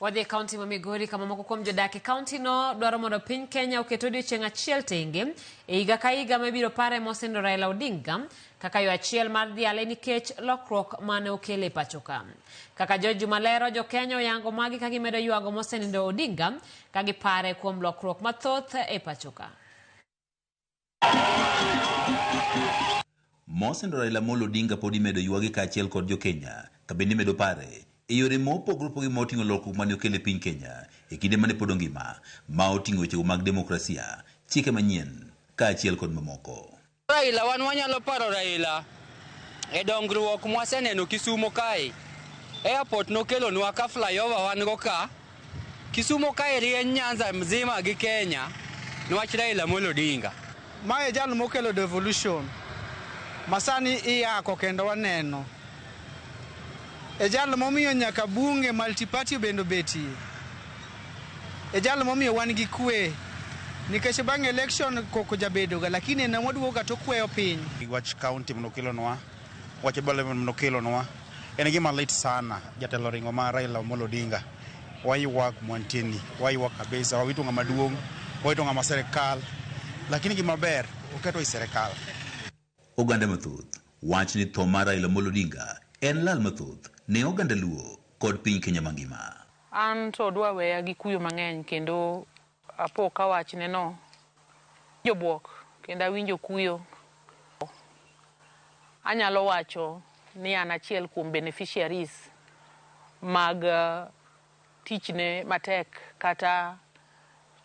Wadhi e kaunti ma Migori kama moko kuom jodak e kaunti no dwaro mondo piny Kenya oket odiochieng' achiel tenge e higa ka higa ma ibiro pare mosenindo Raila Odinga kaka yo achiel mar dhiale nikech lokruok mane okelo e pacho ka. Kaka George Juma lero, jo Kenya oyango magi ka gimedo ywago mosenindo Odinga ka gipare kuom lokruok mathoth e pacho ka. Mosenindo Raila Amolo Odinga pod imedo ywagi kaachiel kod jo Kenya ka bende imedo pare e yore mopogore opogore ma oting'o lokruok mane okelo e piny Kenya e kinde mane pod ongima ma oting'o wechego mag demokrasia, chike manyien kaachiel kod mamoko. Raila wan wanyalo paro Raila e dongruok mwaseneno Kisumo kae. Airport nokelonwa ka flyover wan go ka. Kisumo kae rieny Nyanza mzima gi Kenya niwach Raila Amolo Odinga. Mae jal mokelo devolution masani iyako kendo waneno. E jal momiyo nyaka bunge multi-party bende obetie. E jal momiyo wan gi kwe nikech bang' election koko jabedoga lakini en moduogo to okweyo piny. Wach county manokelonwa, wach development manokelonwa en gima lit sana. Jatelo ringo mar Raila Amolo Odinga waywak mwantieni, waywak kabisa, wawito ng'ama duong', wawito ng'ama sirikal, lakini gima ber oketo i sirikal. Oganda mathoth wach ni tho mar Raila Amolo Odinga en lal mathoth ne oganda Luo kod piny Kenya mangima. An to dwa weya gi kuyo mang'eny kendo apo ka wachne no jobuok kendo awinjo kuyo. Anyalo wacho ni an achiel kuom beneficiaries mag tichne matek kata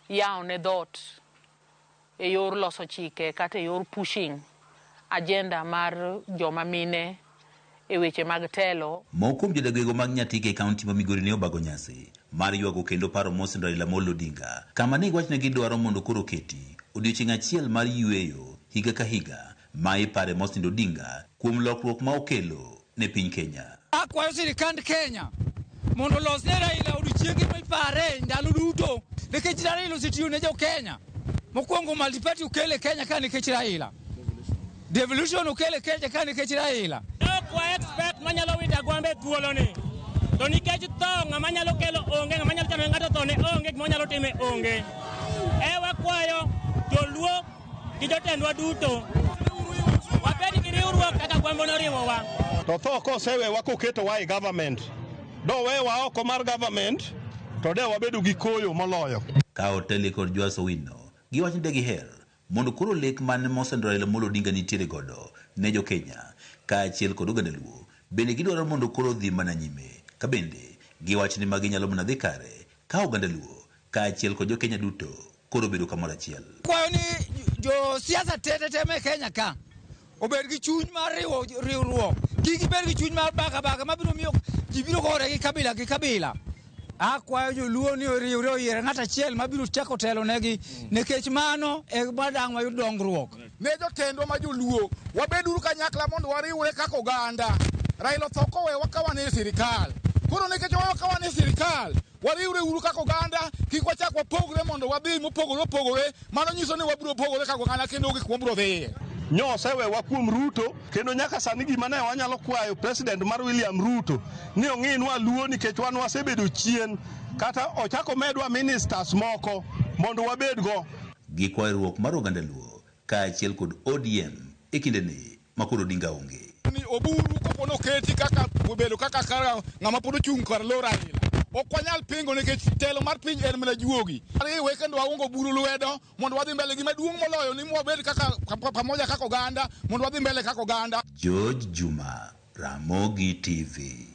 yawone dhoot e yor loso chike kata e yor pushing agenda mar joma mine e weche mag telo. Moko kuom jodagwego mag Nyatike e kaunti ma Migori ne obago nyasi mar ywago kendo paro mosenindo Raila Amolo Odinga kama ne giwacho ni gidwaro mondo koro oketi odiochieng' achiel mar yueyo higa ka higa ma ipare mosenindo Odinga kuom lokruok ma okelo ne piny Kenya. Akwayo sirikand Kenya mondo olos ne Raila odiochienge mipare ndalo duto nikech Raila osetiyo ne jo Kenya. Mokwongo multi-party okele Kenya ka nikech Raila. Devolution okele Kenya ka nikech Raila. Ok wa expect manyalo wito Agwambo e thuolo ni. To nikech tho ng'ama nyalo kelo onge, ng'ama nyalo chano ng'ato tho ne onge, gima wanyalo time onge. E wakwayo joluo gi jotendwa duto wabed gi riwruok kaka Agwambo noriwowa. To tho kosewewa koketowa e government, dowewa oko mar government to de wabedo gi koyo moloyo. Ka Oteli kod Joas Owino giwacho ni de giher mondo koro lek mane mosenindo Raila Amolo Odinga nitiere godo ne jo Kenya kaachiel kod oganda Luo bende gidwaro mondo koro odhi mana nyime ka bende giwacho ni magi nyalo mana dhi kare ka oganda Luo kaachiel kod jo Kenya duto koro bedo kamoro achiel. Kwayo ni jo siasa te te te me Kenya ka obed gi chuny mar riwo riwruok, kik gibed gi chuny mar baga baga mabiro miyo ji biro gore gi kabila gi kabila. Akwayo joluo ni oriwre oyier ng'at achiel mabiro chako telo negi nikech mano e madang' wayud dongruok. Ne jotendwa ma joluo, wabeduru kanyakla mondo wariwre kaka oganda. Raila otho kowewa ka wan e sirikal. Koro nikech owewa ka wan e sirikal, wariwre uru kaka oganda, kik wachak wapogre mondo wadhi mopogore opogore. Mano nyiso ni wabiro pogore kaka oganda kendo onge kuma wabiro dhiye. Nyo osewewa kuom Ruto kendo nyaka sani gima ne wanyalo kwayo president mar William Ruto ni ong'inwa Luo nikech wan wasebedo chien kata ochako medwa ministers moko mondo wabedgo. Gi kwayo mar oganda Luo kaachiel kod ODM e kindeni ma koro Odinga onge. Ni Oburu kopo noketi kaka obedo kaka kar ng'ama pod ochung' kar lo Raila. Ok wanyal pingo nikech telo mar piny en mana juogi. Riwe kendo waungo Oburu lwedo mondo wadhi mbele. Gima duong' moloyo ni wabed kaka pamoja kaka oganda mondo wadhi mbele kaka oganda. George Juma, Ramogi TV.